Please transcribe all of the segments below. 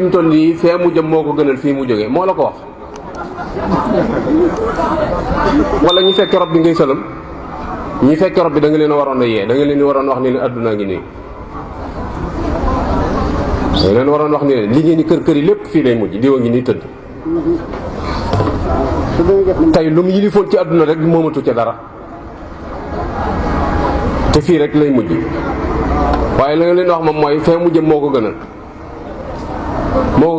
fi mu toll nii fee mu jëm moo ko gënal fii mu jógee moo la ko wax wala ñu fekk rob bi ngay sëlam ñi fekk rob bi da nga leen a waroon a yee da nga leen waroon wax ni leen addunaa ngi nii da nga leen waroon wax ni leen li ngeen ni kër yi lépp fii lay mujj diwa ngi nii tëdd tey lu mu yilifoon ci adduna rek moomatu ca dara te fii rek lay mujj waaye la nga leen wax moom mooy fee mu jëm moo ko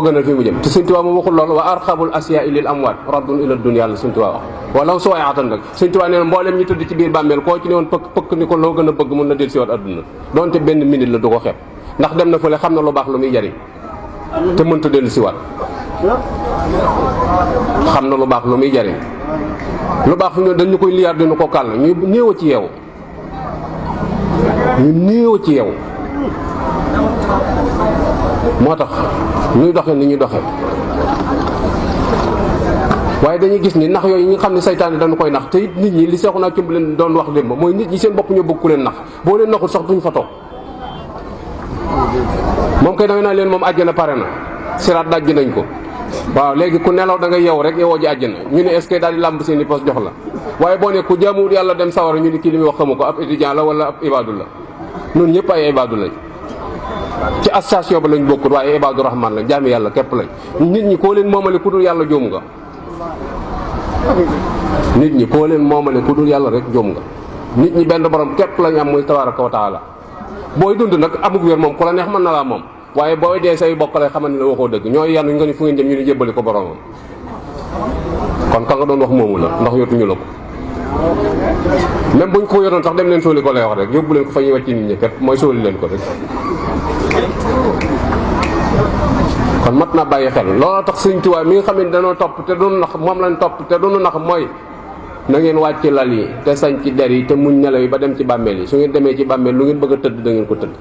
gënal fii mu jëm te Sëñ Tuubaa moom waxul loolu wa arxabul asyaa lil amwaat raddun ila dunya la Sëñ Tuubaa wax wala soo yaatan rek Sëñ Tuubaa nee na mboolem ñi tëdd ci biir bàmmeel koo ci ne woon pëkk ni ko loo gën a bëgg mun na del si waat adduna donte benn minute la du ko xeeb ndax dem na fële xam na lu baax lu muy jariñ te mënta dellu si waat xam na lu baax lu muy jariñ lu baax fi ñu dañu koy liyaar dinu ko kàll ñu néew a ci yeewu moo tax ñuy doxe ni ñu doxe waaye dañuy gis ni nax yooyu ñi nga xam ne saytaane dañu koy nax te it nit ñi li seexu naa cumb leen doon wax démb mooy nit ñi seen bopp ñoo bëgg ku leen nax boo leen naxul sax duñ fa toog moom kay dangay naa leen moom àjjana pare na siraat dajji nañ ko waaw léegi ku nelaw da nga yeew rek yeewoo ji àjjana ñu ne est-ce que daal di làmb seen i poste jox la waaye boo ne ku jaamuwul yàlla dem sawara ñu ni kii li muy wax xamu ko ab étudiant la wala ab ibaadu la noonu ñëpp ay ibaadu lañ ci association ba lañ bokkut waaye ibaadu rahman lañ jaami yàlla képp lañ nit ñi koo leen moomale ku dul yàlla joom nga nit ñi koo leen moomale ku dul yàlla rek joom nga nit ñi benn borom képp lañ am muy tabaaraka wa taala booy dund nag amug wér moom ku la neex mën na laa moom waaye booy dee say bokk lay xamal ne la waxoo dëgg ñooy yanu nga ni fu ngeen jëm ñu ni jébbali ko boromam kon ka nga doon wax moomu la ndax yotuñu la ko même buñ ko yoroon sax dem leen sóoli ko lay wax rek yóbbu leen ko fa ñuy wàcc nit ñi kat mooy sóoli leen ko rek kon mat naa bàyyi xel looloo tax Sëñ Tuubaa mi nga xam ne danoo topp te doonu nax moom lañ topp te doonu nax mooy na ngeen wàcc lal yi te sañ ci der yi te muñ nelaw yi ba dem ci bàmmeel yi su ngeen demee ci bàmmeel lu ngeen bëgg a tëdd da ngeen ko tëdd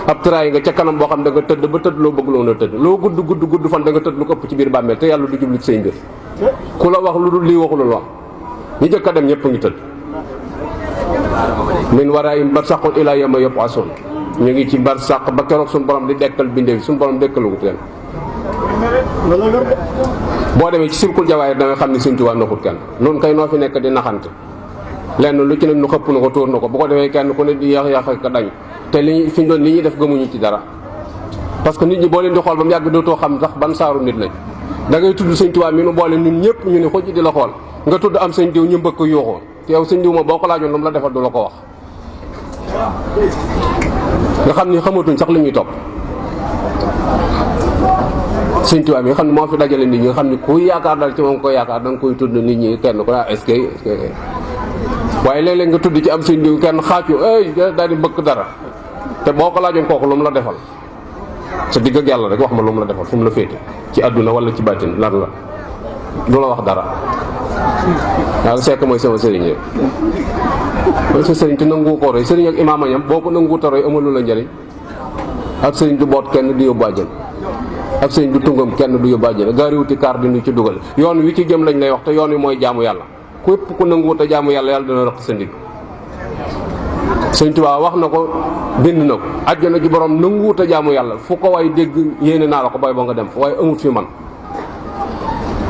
ab tëraay nga ca kanam boo xam da nga tëdd ba tëdd loo bëgg loon a tëdd loo gudd fan da nga tëdd lu ko ëpp ci biir bàmmeel te yàlla du jublu ci say mbir ku la wax lu dul lii waxulul wax ñi jëkk a dem ñëpp ngi tëdd min waraayim barsaqun ilaa yawma yub'asun ñu ngi ci barsaq ba keroog suñu borom di dekkal bindee suñu borom dekkalugut leen boo demee ci sirkul jawaayir da nga xam ne Sëñ Tuubaa naxut kenn noonu kay noo fi nekk di naxante lenn lu ci ne nu xëpp na ko tóor na ko bu ko defee kenn ku ne di yàq ko dañ te li fi ñu doon li ñuy def gëmuñu ci dara parce que nit ñi boo leen di xool ba mu yàgg dootoo xam sax ban saaru nit lañ da ngay tudd Sëñ Tuubaa mi nu boole ñun ñëpp ñu ne xoj di la xool nga tudd am sëñ diw ñu mbëkk yuuxoo te yow sëñ diw ma boo ko laajoon lu mu la defal du la ko wax nga xam ni xamatuñ sax li ñuy topp Sëñ Tuubaa mi nga xam ne moo fi dajale nit ñi nga xam ne ku yaakaar dal ci moom ko yaakaar da nga koy tudd nit ñi kenn ko est-ce que waaye léeg-léeg nga tudd ci am sëñ diw kenn xaaju daal di mbëkk dara te boo ko laajoon kooku lu mu la defal sa digg ak yàlla rek wax ma lu mu la defal fu mu la féete ci àdduna wala ci bàttin lan la du la wax dara waaw sekk mooy sama sëriñ rek mooy sa sëriñ te nangu ko roy sëriñ ak imaam ñam boo ko nangu ta roy amalu la njëriñ ak sëriñ du boot kenn du yóbbu àjjana ak sëriñ du tungam kenn du yóbbu àjjana gaariwuti kaar di nu ci dugal yoon wi ci jëm lañ lay wax te yoon wi mooy jaamu yàlla képp ku nangu te jaamu yàlla yàlla dina rëq sa ndig Sëñ Tuubaa wax na ko bind na ko àjjana ji borom nangu te jaamu yàlla fu ko way dégg yéene naa la ko bay ba nga dem fa waaye amut fi man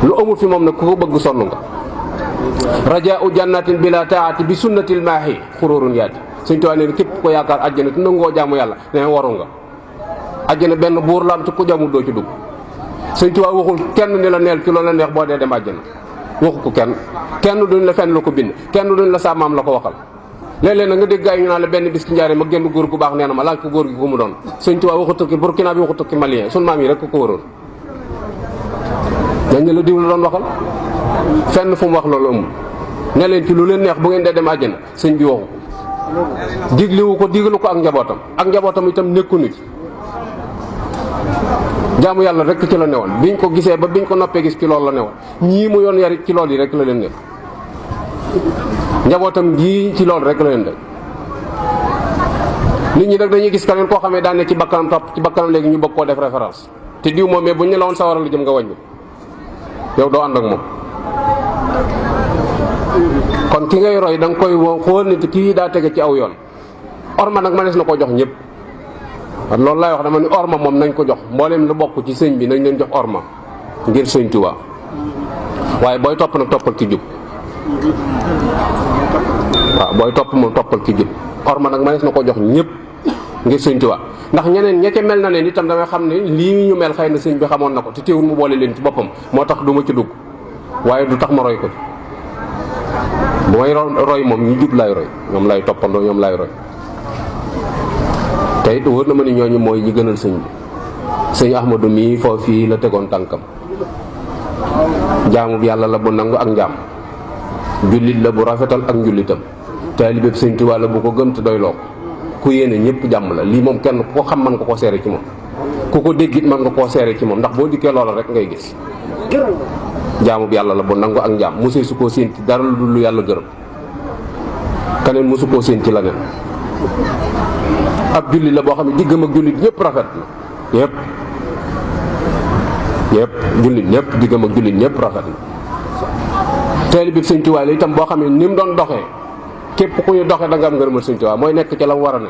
lu amul fi moom nag ku ko bëgg sonn nga rajaau jannatin bila taati bi sunnatil maahi xururun yaati Sëñ Tuubaa nee képp ko yaakaar àjjana te nangoo jaamu yàlla ne waru nga àjjana benn buur la am te ku jaamul doo ci dugg Sëñ Tuubaa waxul kenn ni la neel ci loolu la neex boo dee dem àjjana waxu ko kenn duñ la fenn la ko bind kenn duñ la sa maam la ko waxal léeg-léeg nag nga dégg gaay ñu naan la benn bis ci njaare ma génn góor gu baax nee na ma laaj ko góor gi ku mu doon Sëñ Tuubaa waxu tukki Burkina bi waxu tukki malien sun maam yi rek ko wëroon dañ ne la diw la doon waxal fenn fu mu wax loolu amul ne leen ci lu leen neex bu ngeen dee dem àjjana sëñ bi waxu ko digliwu ko diglu ko ak njabootam itam nekkuñu ci jaamu yàlla rek ci la newoon biñ ko gisee ba biñ ko noppee gis ci loolu la newoon ñii mu yoon yarit ci loolu yi rek la leen nekk njabootam gii ci loolu rek la leen def nit ñi nag dañuy gis keneen koo xamee daan ne ci bakkanam topp ci bakkanam léegi ñu bëgg koo def référence te diw moom mais buñ ne la woon sawara la jëm nga wàññi yow doo ànd ak moom kon ki ngay roy da nga koy xool nit kii daa tege ci aw yoon orma nag mënees na koo jox ñëpp loolu laay wax dama ni orma moom nañ ko jox mbooleem lu bokk ci sëñ bi nañ leen jox orma ngir sëñ Tuubaa waaye booy topp nag toppal ci jub waaw booy topp moom toppal ci jub orma nag mënees na ko jox ñëpp ngir sëñ Tuubaa ndax ñeneen ña ca mel na leen itam damay xam ne lii ñu mel xëy na sëñ bi xamoon na ko te teewul mu boole leen ci boppam moo tax du ma ci dugg waaye du tax ma roy ko ci bu may roy moom ñu jub laay roy ñoom lay toppandoo ñoom laay roy te it wër na ma ni ñooñu mooy ñi gënal sëñ bi sëñ Ahmadou mii foofu fii la tegoon tànkam jaamu yàlla la bu nangu ak njaam jullit la bu rafetal ak njullitam taalibeeb sëñ Tuubaa la bu ko gëm te doy loo ku yéene ñëpp jàmm la lii moom kenn ku ko xam mën nga koo seere ci moom ku ko déggit mën nga koo seere ci moom ndax boo dikkee loola rek ngay gis jaamu yàlla la bu nangu ak njaam mosee su koo séen ci dara lu dul lu yàlla gërëm keneen mosu koo séen ci leneen ab jullit la boo xam ne diggam ak jullit ñëpp rafet na ñëpp jullit ñëpp diggam ak jullit ñëpp rafet na taalibe bi sëñ Tuubaa la itam boo xam ne ni mu doon doxee képp ku ñu doxee da nga am ngërëmal sëñ Tuubaa mooy nekk ca la mu war a ne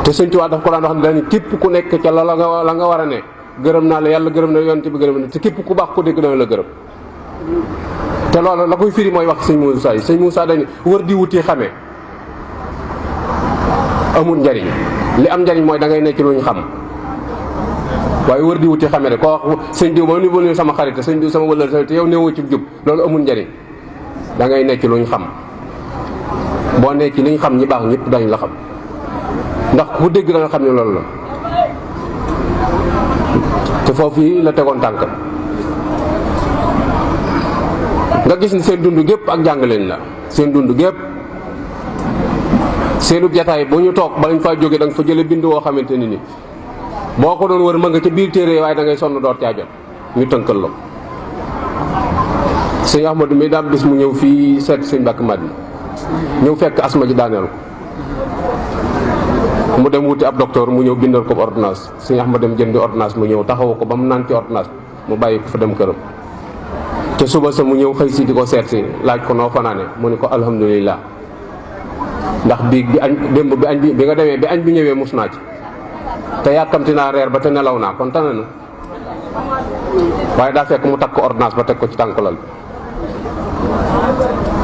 te sëñ Tuubaa daf ko daan wax ne dañu képp ku nekk ca la nga war a ne gërëm naa la yàlla gërëm na yonent bi gërëm na te képp ku baax ku dégg dana la gërëm te loolu la koy firi mooy wax sëñ Moussa yi sëñ Moussa dañu wër di wuti xamee amul njariñ li am njariñ mooy da ngay nekk lu ñu xam waaye wër di wuti xamee rek koo wax sëñ diw ma ni bu sama xarit sëñ diw sama wëllal te yow néewu ci jub loolu amul njariñ da ngay nekk lu ñu xam boo nekk li ñu xam ñi baax ñëpp dañ la xam ndax ku dégg da nga xam ne loolu la te foofu yi la tegoon tànkam nga gis ni seen dund gépp ak jàngaleen la seen dund gépp seenub jataay bu ñu toog balañ faa jóge da nga fa jële bind woo xamante ni boo ko doon wër ma nga ca biir téere waaye da ngay sonn door caa jot ñu tënkal la sëñ Ahmadou mi daam bis mu ñëw fii seet sëñ Mbàkke Madina ñëw fekk asma ji daaneel ko mu dem wuti ab docteur mu ñëw bindal ko ordonnance sëñ Ahmadou dem jëndi ordonnance mu ñëw taxawu ko ba mu naan ci ordonnance mu bàyyi ko fa dem këram te suba sa mu ñëw xëy si di ko seet si laaj ko noo fanaane mu ni ko alhamdulilah ndax bi añ démb bi añ bi nga demee bi añ bi ñëwee mus naa ci te yàkkamti naa reer ba te nelaw naa kon tane na waaye daa fekk mu takk ko ordonnance ba teg ko ci tànkulal bi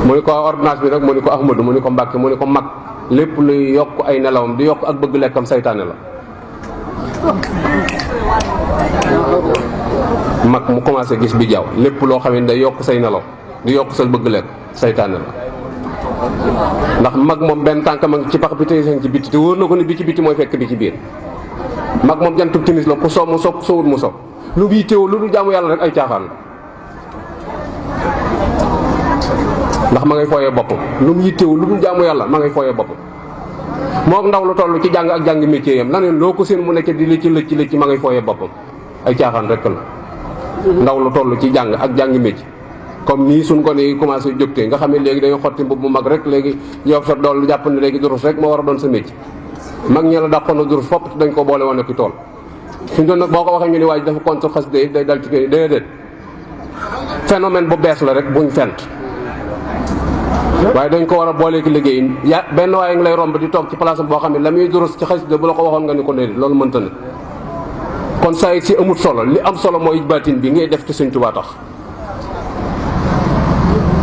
mu ni ko ordonnance bi nag mu ni ko Ahmadou mu ni ko Mbàkke mu ni ko mag lépp luy yokk ay nelawam di yokk ak bëgg lekkam saytaane la mag mu commencé gis bi jaww lépp loo xam ne day yokk say nelaw di yokk sa bëgg lekk saytaane la ndax mag moom benn tànk ma ngi ci pax bi tey seen ci bitti te wóor na ko ni bi ci bitti mooy fekk bi ci biir mag moom jantub timis la ku soow mu sopp soowut mu sopp lu bii teew lu dul jaamu yàlla rek ay caaxaan la ndax ma ngay fooyee boppam lu mu yittewu lu dul jaamu yàlla ma ngay fooyee boppam moom ndaw lu toll ci jàng ak jàng métier yam laneen loo ko seen mu nekk di lëcc ma ngay fooyee boppam ay caaxaan rek la ndaw lu toll ci jàng ak jàng métier comme nii suñ ko ni commencé jógtee nga xam ne léegi dañoo xotti mbubb mu mag rek léegi yow sa dool jàpp ne léegi durus rek moo war a doon sa métier mag ñi la dàqoon na durus fopp dañ ko boole woon ak tool suñ doon nag boo ko waxee ñu ni waa ji dafa contre xas day dal ci kii déedéet phénomène bu bees la rek buñ fent waaye dañ ko war a booleeki liggéey benn waaye ngi lay romb di toog ci place boo xam ne la muy durus ci xasida bu la ko waxoon nga ni ko déedéet loolu mënta ne kon saa si amut solo li am solo mooy baatin bi ngay def ci Sëñ Tuubaa tax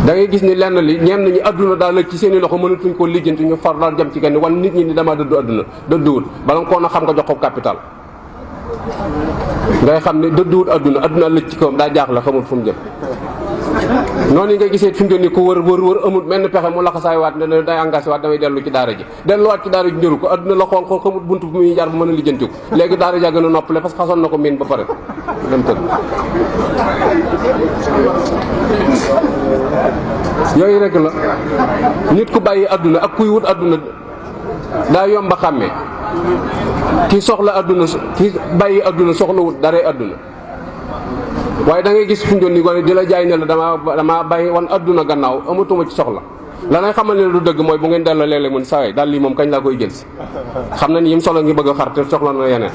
da ngay gis ni lenn li ñenn ñi àdduna daal la ci seen i loxo mënatuñ koo lijjanti ñu far daal jëm ci kenn wan nit ñi ni dama dëddu àdduna dëdduwul bala nga koo na xam nga jox ko capital ngay xam ne dëdduwul àdduna lëj ci kawam daa jaaxle xamul fu mu jëm noonu yi ngay gisee fi mu toll nii ku wër amul menn pexe mu laxasaay waat ne day engagé waat damay dellu ci daara ji delluwaat ci daara ji njëru ko àdduna la xool xamul buntu bu muy jaar bu mën a lijjanti ko léegi daara ja gën a noppale parce que xasoon na ko miin ba pare dem tëdd yooyu rek la nit ku bàyyi àdduna ak kuy wut àdduna daa yomba xàmmee ki soxla àdduna ki bàyyi àdduna soxla wut daray àdduna waaye da ngay gis fu ñu doon ni gone di la jaay ne la dama bàyyi wan àdduna gannaaw amatuma ci soxla la ngay xamal ne du dëgg mooy bu ngeen delloo léeg-léeg mun sawee daal lii moom kañ laa koy jël si xam na ni yim solo ngi bëgg a xar te soxla na yeneen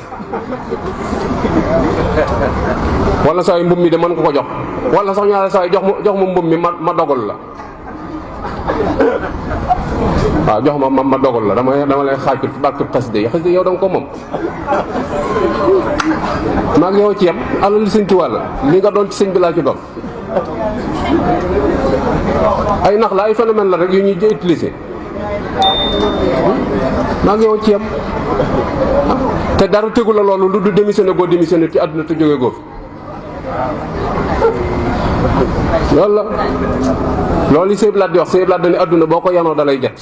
wala sawee mbubb mi de mën nga ko jox wala sax ñaare sawee jox ma mbubb mi ma dogal la waaw jox ma dogal la dama lay xaaj ci barke xasida yi xasida yow da nga ko moom maa ngi yow ci yem alal li sëñ Tuubaa la li nga doon ci sëñ bi laa ci doon ay nax la ay phénomène la rek yu ñuy utiliser maa ngi yow ci yem te dara tegu la loolu lu du démissionné goo démissionné ci àdduna te jóge goo fi loolu la loolu li Sëñ Blaat di wax Sëñ Blaat dañu àdduna boo ko yanoo dalay jet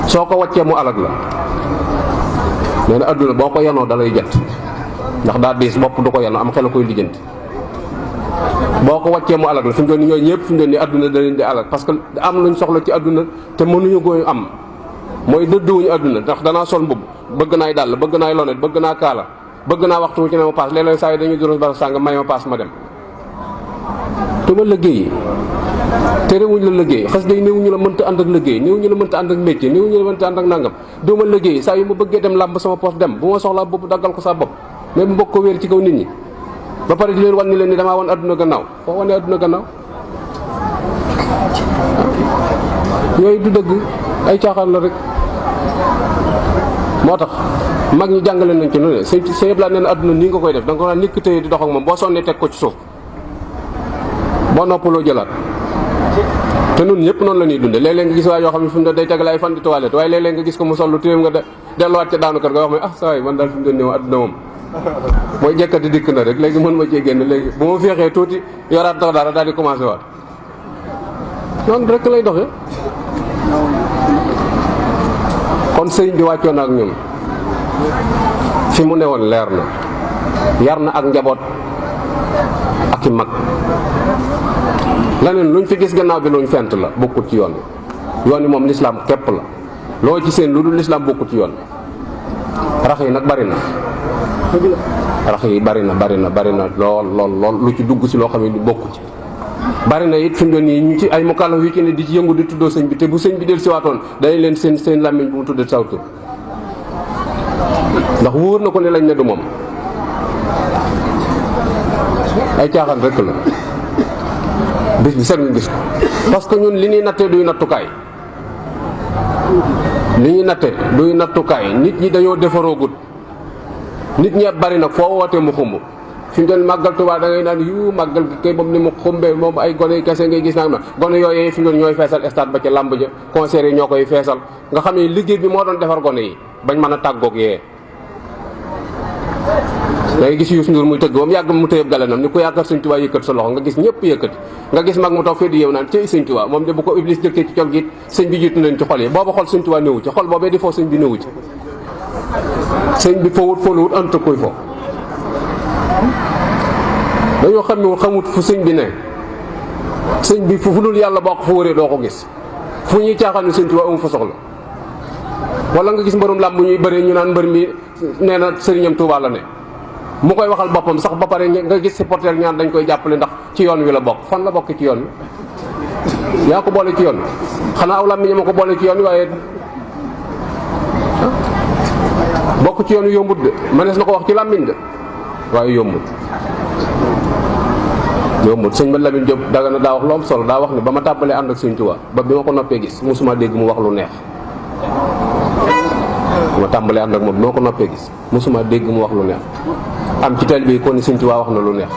soo ko waccee mu alag la nee na àdduna boo ko yanoo dalay jet ndax daa diis bopp du ko yanoo am xel a koy lijjanti boo ko waccee mu alag la fi mu doon ni ñooñu ñëpp fi mu doon ni àdduna da leen di alag parce que am luñ soxla ci àdduna te mënuñu koy am mooy dëdduwuñu àdduna ndax danaa sol mbubb bëgg naay dàll bëgg naay lonet bëgg naa kaala bëgg naa waxtu wu ci ne ma paas léeg-léeg saa yi dañuy durus bara sàng may ma paas ma dem te ma liggéey te réewuñu la liggéey xas day néewuñu la mënta ànd ak liggéey néewuñu la mënta ànd ak métier néewuñu la mënta ànd ak nangam doo ma liggéey saa yu ma bëggee dem làmb sama poos dem bu ma soxlaa bopp daggal ko sa bopp mais bu mbokk ko wéer ci kaw nit ñi ba pare di leen wan ni leen ni damaa wan àdduna gannaaw foo wane àdduna gannaaw yooyu du dëgg ay caaxaan la rek moo tax mag ñi jàngale nañ ci noonu sëñ yëpp laa nee na àdduna nii nga koy def da nga ko naan nikk tëye di dox ak moom boo sonnee teg ko ci suuf boo noppaloo jëlaat te nun ñëpp noonu la ñuy dunde léeg-léeg nga gis waa yoo xam ne fi mu ne day tegale ay fan di toilette waaye léeg-léeg nga gis ko mu sol lu téyam nga delluwaat ca daanu kër nga wax ma saa yi man daal fi mu doon néew àdduna moom mooy jekkati dikk na rek léegi mën ma cee génn léegi bu ma féexee tuuti yoraat tax dara daal di commencé waat noonu rek lay doxee kon sëñ bi wàccoon na ak ñun fi mu newoon leer na yar na ak njaboot ak i mag leneen luñ fi gis gannaaw bi luñ fent la bokkut ci yoon wi yoon wi moom lislaam képp la loo ci seen lu dul lislaam bokkut ci yoon rax yi nag bari na rax yi bari na lool lu ci dugg si loo xam ne du bokku ci bari na it fi mu doon nii ñu ci ay mukallaf yu ci ne di ci yëngu di tuddoo sëñ bi te bu sëñ bi del siwaatoon dañu leen seen làmmiñ bu mu tuddee saw tur ndax wóor na ko ne lañ ne du moom ay caaxaan rek la bis bi set ñu gis ko parce que ñun li ñuy nattee duy nattukaay nit ñi dañoo defaroogut nit ñi bari nag foo wootee mu xumb fi mu doon màggal Tuubaa da ngay naan yu màggal gi kay moom ni mu xumbee moom ay gone kese ngay gis naa gone yooyu fi mu doon ñooy feesal stade ba ca làmb ja concert yi ñoo koy feesal nga xam ne liggéey bi moo doon defar gone yi bañ mën a tàggoog yee da ngay gis Youssou Ndour muy tëgg ba mu yàgg mu tëyëb galanam ni ku yaakaar Sëñ Tuubaa yëkkat sa loxo nga gis ñëpp yëkkati nga gis mag mu taw fii di yow naan cey Sëñ Tuubaa moom de bu ko Iblis jëkkee ci col gi sëñ bi jiitu nañ ci xol yi booba xol Sëñ Tuubaa néewu ci xol boobee di foo sëñ bi néewu ci sëñ bi fowut foluwut anta koy fo dañoo xamut fu sëñ bi ne sëñ bi fu dul yàlla boo ko fa wëree doo ko gis fu ñuy caaxaan Sëñ Tuubaa amu fa soxla wala nga gis mbërum làmb ñuy bëree ñu naan mbër mi nee na sëriñam Tuubaa la ne mu koy waxal boppam sax ba pare nga gis supporter ñaan dañ koy jàppale ndax ci yoon wi la bokk fan la bokk ci yoon wi yaa ko boole ci yoon wi xanaa aw làmmiñ ma ko boole ci yoon wi waaye bokk ci yoon wi yombut de mënees na ko wax ci làmmiñ de waaye yombut sëñ ma Lamine Diop daga na daa wax lu am solo daa wax ne ba ma tàmbalee ànd ak Sëñ Tuubaa ba bi ma ko noppee gis mosuma dégg mu wax lu neex ba ma tàmbalee ànd ak moom bi ma ko noppee gis mosuma dégg mu wax lu neex am ci taalibe bi ko ni Sëñ Tuubaa wax na lu neex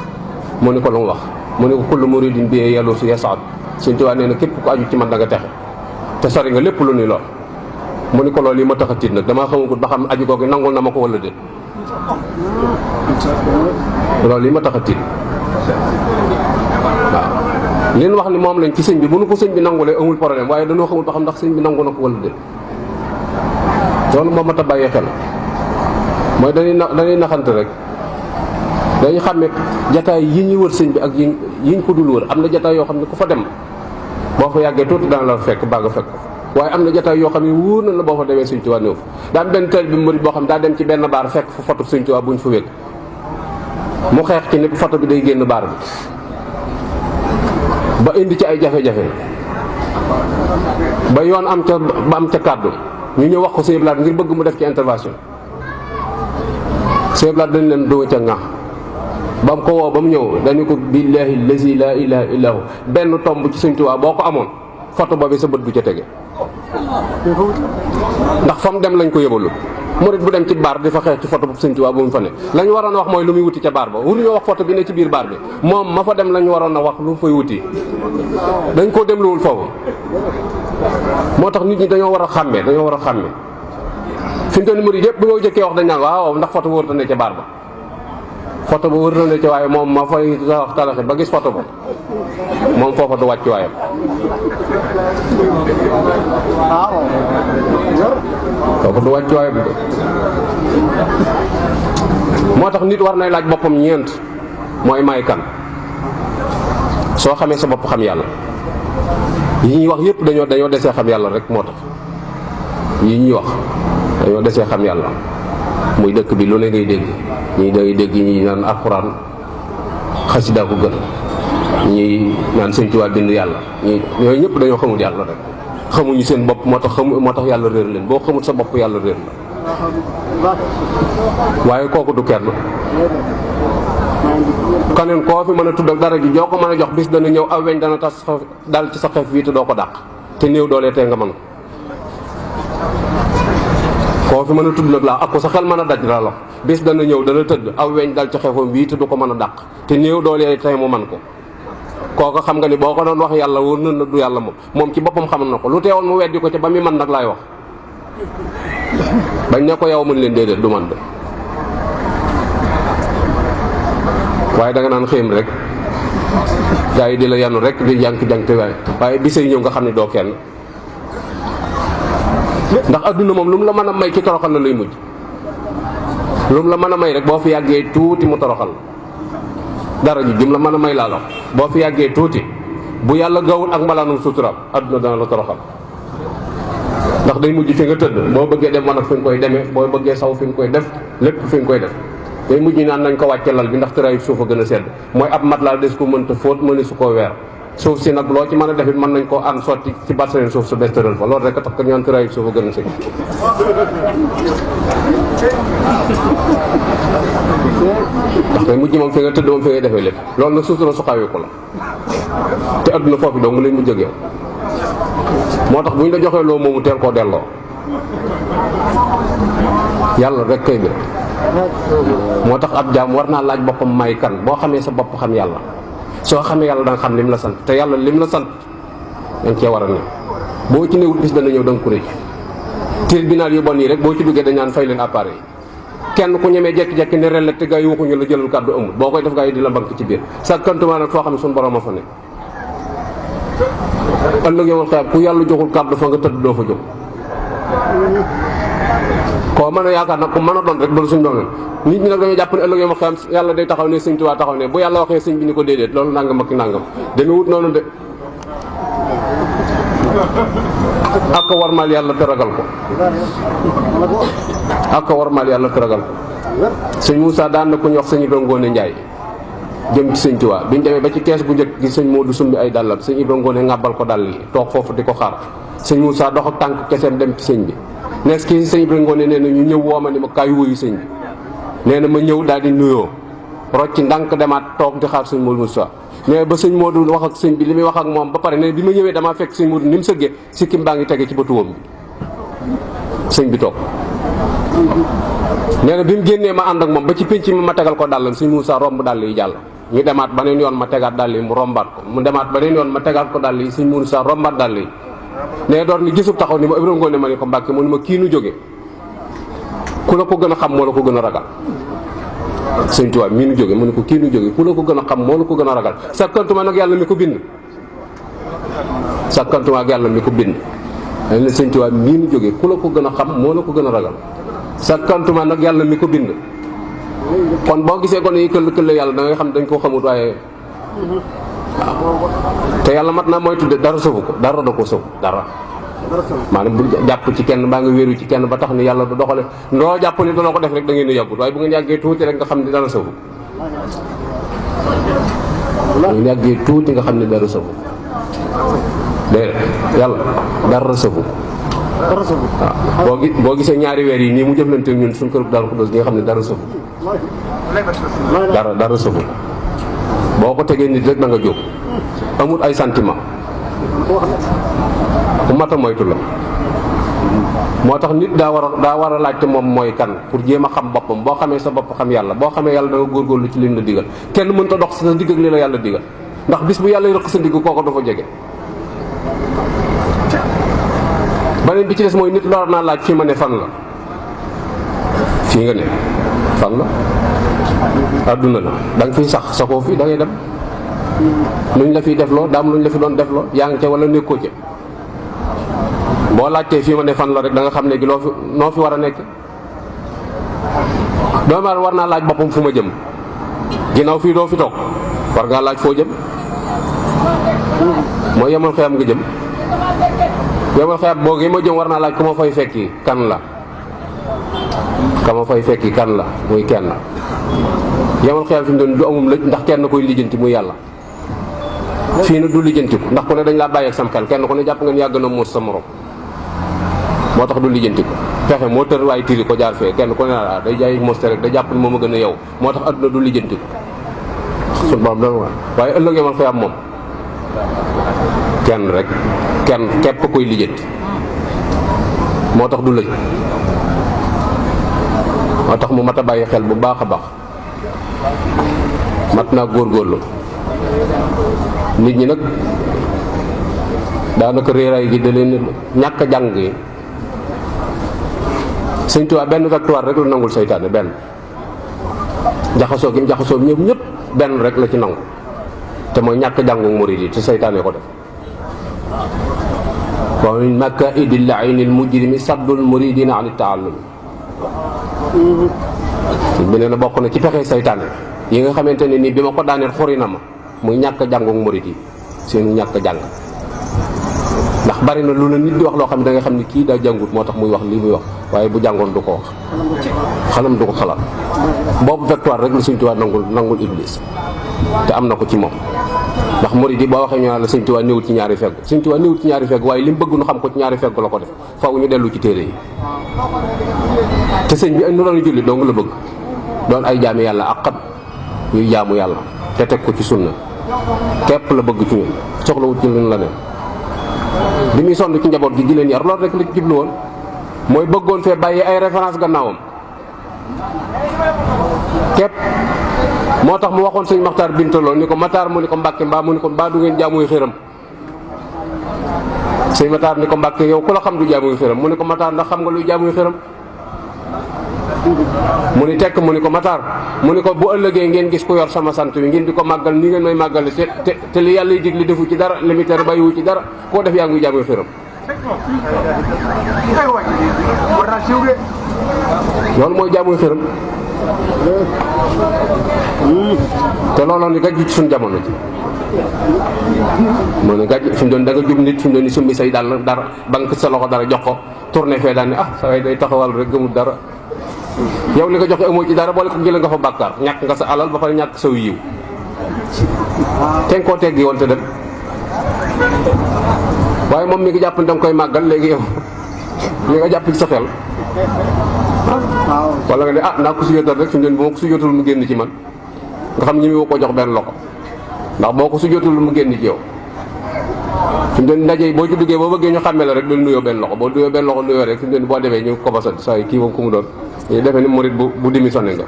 mu ni ko lu mu wax mu ni ko kullu muridin bi yàllu su yasaat Sëñ Tuubaa nee na képp ku aju ci man da nga texe te sori nga lépp lu nuy lool mu ni ko loolu yi ma tax a tiit nag damaa xamagul ba xam aju googu nangul na ma ko wala déet loolu yi ma tax a tiit waaw leen wax ni moom lañ ci sëñ bi bu nu ko sëñ bi nangulee amul problème waaye dañoo xamul ba xam ndax sëñ bi nangu na ko wala déet loolu moom mat a bàyyee xel mooy dañuy naxante rek dañuy xàmme jataay yi ñuy wër sëñ bi ak yiñ ko dul wër am na jataay yoo xam ne ku fa dem boo fa yàggee tuuti dana la fekk baa nga fekk waaye am na jataay yoo xam ne wóor na la boo fa demee Sëñ Tuubaa néew daa am benn tel bi murid boo xam daa dem ci benn baar fekk fu foto Sëñ Tuubaa buñ fa wékk mu xeex ci ni foto bi day génn baar bi ba indi ci ay jafe-jafe ba yoon am ca kàddu ñu ñëw wax ko Sëñ Blaat ngir bëgg mu def ci intervention Sëñ Blaat dañ leen doo ca ŋax ba mu ko woo ba mu ñëw dañu ko billaahi lazi laa ilaaha illaa hu benn tomb ci Sëñ Tuubaa boo ko amoon photo boobu sa bët du ca tege ndax fa mu dem lañ ko yëbalu murit bu dem ci baar di fa xeex ci photo bu Sëñ Tuubaa bu mu fa ne la ñu waroon a wax mooy lu muy wuti ca baar ba waruñoo wax photo bi ne ci biir baar bi moom ma fa dem la ñu waroon a wax lu mu fay wuti dañ koo demluwul foofu moo tax nit ñi dañoo war a xàmmee fi mu toll nii murit yëpp bi ma jëkkee wax dañ naan waaw ndax photo ba wër na ca baar ba photo ba wër na ca waaye moom ma fay wax talaxit ba gis photo ba moom foofa du wàcc waayam foofa du wàcc waayam de moo tax nit war nay laaj boppam ñeent mooy may kan soo xamee sa bopp xam yàlla yi ñuy wax yëpp dañoo desee xam yàlla rek moo tax yi ñuy wax dañoo desee xam yàlla muy dëkk bi lu ne ngay dégg ñii day dégg ñi naan alxuraan xasida ko gën ñi naan Sëñ Tuubaa bind yàlla ñooyu ñëpp dañoo xamul yàlla rek xamuñu seen bopp moo tax yàlla réer leen boo xamul sa bopp yàlla réer la waaye kooku du kenn kaneen koo fi mën a tudd ak dara ji joo ko mën a jox bis dana ñëw aw weñ dana tas dal ci sa xef bii te doo ko dàq te néew doolee tey nga mën koo fi mën a tudd nag laa ak ko sa xel mën a daj la la bis dana ñëw dana tëdd aw weñ dal ci xefam bii te du ko mën a dàq te néew doolee tey mu man ko kooku xam nga ni boo ko doon wax yàlla wóor na du yàlla moom ci boppam xam na ko lu teewoon mu weddi ko ca ba muy man nag laay wax bañ ne ko yow mën leen déedéet du man de waaye da nga naan xéem rek gaa yi di la yanu rek di jànk waaye bisay ñëw nga xam ne doo kenn ndax adduna moom lu mu la mën a may ci toroxal la lay mujj lu mu la mën a may rek boo fi yàggee tuuti mu toroxal dara ji jum la mën a may laa la boo fi yàggee tuuti bu yàlla gawul ak mbalaanum suturaam adduna dana la toroxal ndax day mujj fi nga tëdd boo bëggee dem man ak fi nga koy demee boo bëggee saw fi nga koy def lépp fi nga koy def day mujj naan nañ ko wàcce lal bi ndax tëraayu suuf a gën a sedd mooy ab mat laa des ko mënta fóot mëne su koo weer suuf si nag loo ci mën a defit mën nañ koo ànd sotti ci batsereen suuf su des tëral fa loolu rek a tax ko ñaan tëraayu suuf a gën a sedd ndax day mujj moom fi nga tëdd moom fi ngay defee lépp loolu nag sutura su xawee ko la te adduna foofu dong mu lañ mu jógee moo tax bu ñu la joxee loo moomu teel koo delloo yàlla rek kay bir moo tax ab jaam war naa laaj boppam may kan boo xamee sa bopp xam yàlla soo xamee yàlla da nga xam lim la sant te yàlla lim la sant dañ cee war a ne boo ci newut bis dana ñëw da nga ko rëcc tribunal yu bon yi rek boo ci duggee dañ naan fay leen appareil kenn ku ñemee jekki-jekki ne ren la te gaa yi waxuñu la jëlal kàddu amul boo koy def gaa yi di la bank ci biir sa kantumaa nag foo xam ne suñu borom a fa ne ëllëg yow xeeb ku yàlla joxul kàddu fa nga tëdd doo fa jóg koo mën a yaakaar nag ku mën a doon rek doon suñ doon nit ñi nag dañoo jàpp ne ëllëg yow xeeb yàlla day taxaw ne Sëñ Tuubaa taxaw ne bu yàlla waxee sëñ bi ni ko déedéet loolu nangam ak nangam demee wut noonu de ak ko warmal yàlla te ragal ko ak ko warmal yàlla te ragal ko sëñ Moussa daan na ku ñu wax sëñ Ibra Ngoone Njaay jëm ci Sëñ Tuubaa bi ñu demee ba ci kees bu njëkk gi sëñ Moodu sumbi ay dàllam sëñ Ibra Ngoone ngàbbal ko dàll yi toog foofu di ko xaar sëñ Moussa dox ak tànk keseem dem ci sëñ bi nees kii sëñ Ibra Ngoone nee na ñu ñëw wooma ni ma kaay wuyu sëñ bi nee na ma ñëw daal di nuyoo rocc ndànk demaat toog di xaar sëñ Moodu Moussa mais ba sëñ Moodu wax ak sëñ bi li muy wax ak moom ba pare ne bi ma ñëwee damaa fekk sëñ Moodu ni mu sëggee sikkim baa ngi tege ci bëtu wam bi sëñ bi toog nee na bi mu génnee ma ànd ak moom ba ci pénc mi ma tegal ko dàllam sëñ Moussa romb dàll yi jàll ñu demaat beneen yoon ma tegaat dàll yi mu rombaat ko mu demaat beneen yoon ma tegaat ko dàll yi sëñ Moussa rombaat dàll yi ne door ni gisub taxaw ni ma Ibra Ngoone ma ni ko Mbàkke mu ni ma kii nu jóge ku la ko gën a xam moo la ko gën a ragal Sëñ Tuubaa mii nu jóge mu ne ko kii nu jóge ku la ko gën a xam moo la ko gën a ragal sakkantuma nag yàlla mi ko bind sakkantuma ak yàlla mi ko bind dañ ne Sëñ Tuubaa mii nu jóge ku la ko gën a xam moo la ko gën a ragal sakkantuma nag yàlla mi ko bind kon boo gisee kon yi këll yàlla da ngay xam dañ koo xamut waaye waaw te yàlla mat naa mooy tudde dara sëfu ko dara da ko sëfu dara maanaam bu jàpp ci kenn baa nga wéeru ci kenn ba tax ni yàlla du doxale ndoo jàpp ni dana ko def rek da ngeen di yàggut waaye bu ngeen yàggee tuuti rek nga xam ni dara sëfu bu ngeen yàggee tuuti nga xam ni dara sëfu déedéet yàlla dara sëfu waaw boo gisee ñaari weer yi nii mu jëflante ñun suñ kër Daaru Xudoos ñi nga xam ne dara sëfu dara sëfu boo ko tegee nit rek da nga jóg amul ay sentiment ku mat a moytu la. moo tax nit daa war a laajte moom mooy kan pour jéem a xam boppam. boo xamee sa bopp xam yàlla, boo xamee yàlla da nga góorgóorlu ci lim la digal. kenn mënta dox sa digg ak li la yàlla digal, ndax bis bu yàlla rëq sa digg kooko dafa jege. beneen bi ci des mooy nit lor naa laaj fii ma ne fan la. fii nga ne fan la. àdduna la da nga fiy sax saxoo fi da ngay dem. luñ la fiy defloo daam luñ la fi doon defloo yaa ngi ca wala nekkoo ca. boo laajtee fii ma ne fan la rek da nga xam ne gi noo fi war a nekk. doomu aadama war naa laaj boppam fu ma jëm. ginnaaw fii doo fi toog war ngaa laaj foo jëm. mooy yemal xeyam nga jëm. yemal xeyam boogi ma jëm war naa laaj ku ma fay fekki kan la. ka ma fay fekki kan la muy kenn. yemal xeyam fi mu doon du amum lëj ndax kenn koy lijjanti muy yàlla. fii na du lijjantiku ndax ku ne dañ laa bàyyi ak sam xel kenn ku ne jàpp ngeen yàgg na muus sa morom. moo tax du lijjantiku fexe moo tër waaye tiri ko jaar fee kenn ku ne la day jaay moste rek da jàpp ni moom a gën a yow. moo tax adduna du lijjantiku suñu borom dana waaye ëllëg yemal xeyam moom kenn rek kenn képp koy lijjanti. moo tax du lëj. moo tax mu mat a bàyyi xel bu baax a baax. mat naa góorgóorlu. nit ñi nag daanaka réeraay gi da leen ñàkk a jàng yi. Sëñ Tuubaa benn victoire rek la nangul seytaane benn. jaxasoo gi mu jaxasoo ñëpp benn rek la ci nangu. te mooy ñàkk jàngu murid yi te seytaane ko def. wa min makaidi llaini lmujrimi saddul muridina an taallum. bi nee na bokk na ci pexe seytaane yi nga xamante ne nii bi ma ko daaneel xuri na ma muy ñàkk jàngu murid yi seenu ñàkk jàng. ndax bari na lu la nit di wax loo xam ne da nga xam ne kii daa jàngut moo tax muy wax lii muy wax waaye bu jàngoon du ko wax xalam du ko xalaat. boobu victoire rek la Sëñ Tuubaa nangul Iblis te am na ko ci moom. ndax murid yi boo waxee ñu naan la Sëñ Tuubaa néewut ci ñaari fegg. Sëñ Tuubaa néewut ci ñaari fegg waaye li mu bëgg nu xam ko ci ñaari fegg la ko def faw ñu dellu ci téere yi. te sëñ bi nu doon julli dong la bëgg doon ay jaami yàlla ak xat yuy jaamu yàlla te teg ko ci sunna képp la bëgg ci ñun soxlawut ci luñ la ne. bi muy sonn ci njaboot gi di leen yar loolu rek la ci jublu woon mooy bëggoon fee bàyyi ay référence gannaawam képp. moo tax mu waxoon sëñ Maxtaar Bintaloo ni ko Maxtaar mu ni ko Mbàkke mbaa mu ni ko mbaa du ngeen jaamuy xëram. sëñ Maxtaar ni ko Mbàkke yow ku la xam du jaamuy xëram mu ni ko Maxtaar ndax xam nga luy jaamuy xëram. mu ni tekk mu ni ko Maxtaar mu ni ko bu ëllëgee ngeen gis ku yor sama sant wi ngeen di ko màggal ni ngeen may màggale te li yàlla dig li defu ci dara li mu tere bàyyiwu ci dara koo def yaa ngi jaamuy xëram. loolu mooy jaamuy xëram. te looloo ni gàjj ci suñ jamono ji moo ne gàjj fi mu doon da nga jub nit fi mu doon ni sumbi say dàll dara banque sa loxo dara jox ko tourné fee daan ni sa way day taxawal rek gëmul dara. yow li nga joxe amoo ci dara boole ko jëlee nga fa bàkkaar ñàkk nga sa alal ba pare ñàkk saw yiw te nga koo teggi woon te dem. waaye moom mi ngi jàpp ni danga koy màggal léegi yow li nga jàpp ci sa xel wala nga ne naa ko sujjóotal rek fi mu ne bu ma ko sujjóotal mu génn ci man nga xam ñi mi ko jox benn loxo ndax boo ko sujjóotal mu génn ci yow. fi mu ne ndaje yi boo ci duggee boo bëggee ñu xàmmee la rek dul nuyoo benn loxo boo nuyoo benn loxo nuyoo rek fi mu ne boo demee ñu ko basal saa yi kii moom ku mu doon ñu defee ni murit bu démissionné nga.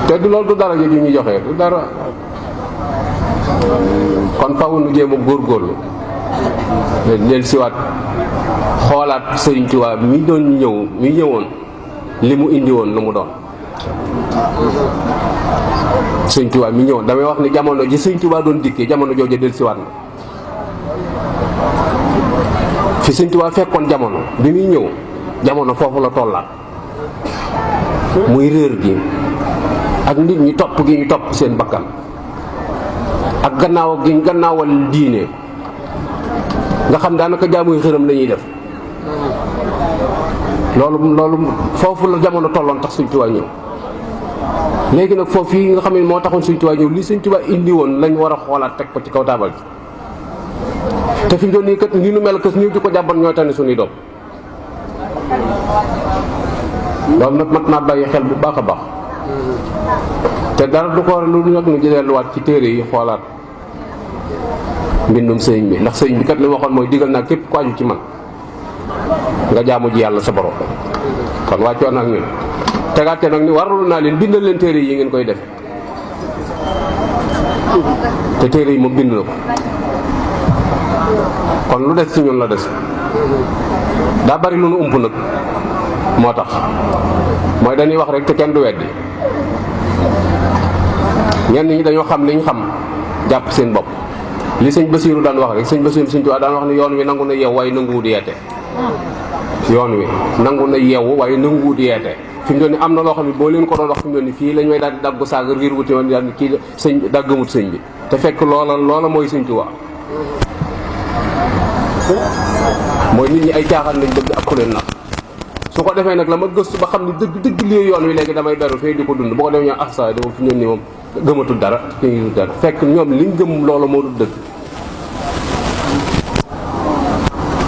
te du loolu du dara ji ñuy joxe du dara. kon faaw nu jéem a góorgóorlu leen siwaat xoolaat Sëriñ Tuubaa mi ñëwoon li mu indi woon lu mu doon. Sëriñ Tuubaa mi ñëwoon damay wax ni jamono ji Sëriñ Tuubaa doon dikkee jamono jooju del siwaat na fi Sëriñ Tuubaa fekkoon jamono bi muy ñëw jamono foofu la tollaat muy réer gi ak nit ñi topp gi ñu topp seen bakkan ak gannaaw gi gannaawal diine nga xam daanaka jaamuy xërëm la ñuy def loolu foofu la jamono tolloon tax Sëriñ Tuubaa ñëw. léegi nag foofu yi nga xam ne moo taxoon Sëriñ Tuubaa ñëw li Sëriñ Tuubaa indi woon lañ war a xoolaat teg ko ci kaw taabal ji te fi mu doon nii kat ni nu mel kës nii di ko jàmbat ñooy tane suñuy doom. loolu nag mat naa bàyyi xel bu baax a baax te dara du ko lu nag nu delluwaat ci téere yi xoolaat mbindum sëñ bi ndax sëñ bi kat li waxoon mooy digal naa képp ku aju ci man nga jaamu ji yàlla sa borom. kon wàccoon ak ñun tegaate nag ni warul naa leen bindal leen téere yi ngeen koy def te téere yi moom bind na ko kon lu des ci ñun la des daa bari lu nu ump nag moo tax mooy dañuy wax rek te kenn du weddi ñenn ñi dañoo xam liñ xam jàpp seen bopp li sëñ Basiiru daan wax rek sëñ Basiiru sëñ Tuubaa daan wax ne yoon wi nangu na yeew waaye nanguwut yeete yoon wi nangu na yeewu waaye nanguwut yeete fi mu doon ni am na loo xam ne boo leen ko doon wax fi mu doon ni fii lañ may daal di daggu saaga riir wuti woon daal kii sëñ daggamut sëñ bi te fekk loola mooy sëñ Tuubaa mooy nit ñi ay caaxaan lañ bëgg ak ku leen nax su ko defee nag la ma gëstu ba xam ne dëgg lii yoon wi léegi damay beru fee di ko dund bu ko defee ñoo saa dama fi ñun ni moom gëmatul dara ki ngi dara fekk ñoom liñ gëm loolu moo dul dëgg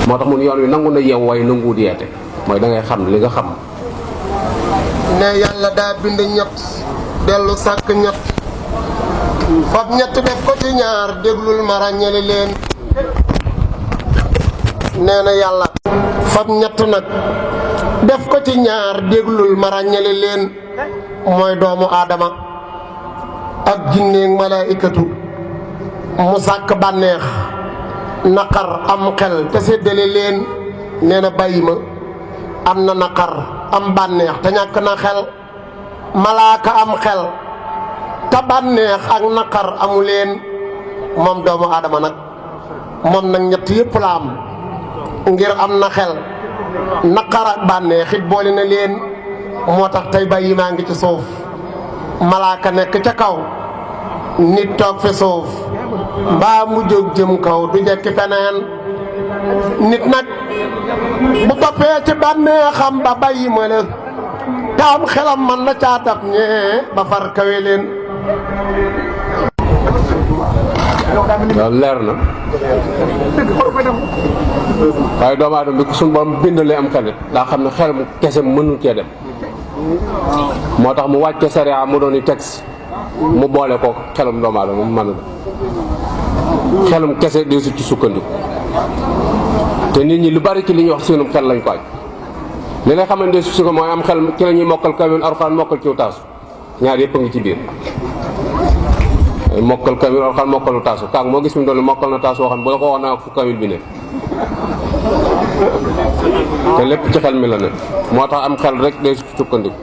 moo tax mun yoon wi nangu na yeew waaye nanguwut yeete mooy da ngay xam li nga xam ne yàlla daa bind ñett dellu sàkk ñett fab ñett def ko ci ñaar déglul ma ràññale leen nee na yàlla fab ñett nag def ko ci ñaar déglul ma ràññale leen mooy doomu aadama ak jinneeg malaayikatu mu sàkk bànneex naqar am xel te séddale leen nee na bàyyi ma am na naqar am bànneex te ñàkk na xel malaaka am xel te bànneex ak naqar amu leen moom doomu aadama nag moom nag ñett yépp la am ngir am na xel naqar ak bànneex it boole na leen moo tax tey bàyyi maa ngi ci suuf malaaka nekk ca kaw nit toog fi suuf mbaa mu jóg jëm kaw du jekki feneen nit nag bu toppee ci bànneexam ba bàyyi ma la te am xelam man la caatab ñee ba far kawe leen loolu leer na waaye doomu aadama bi suñu borom bindalee am xel daa xam ne xel mu kese mënul cee dem moo tax mu wàcce sariya mu doon i texte mu boole ko xelum doomu aadama mu mën a xelum kese de su ci sukkandiku te nit ñi lu bari ci li ñuy wax seenum xel lañ ko aj li nga xamante ne su ko mooy am xel ci la ñuy mokkal kamil Alxuraan mokkal ciw taasu ñaar yëpp a ngi ci biir mokkal kamil Alxuraan mokkalu taasu kaag moo gis mi doon mokkal na taasu waxam bu la ko wax naa fu kamil bi ne te lépp ci xel mi la ne moo tax am xel rek day sukkandiku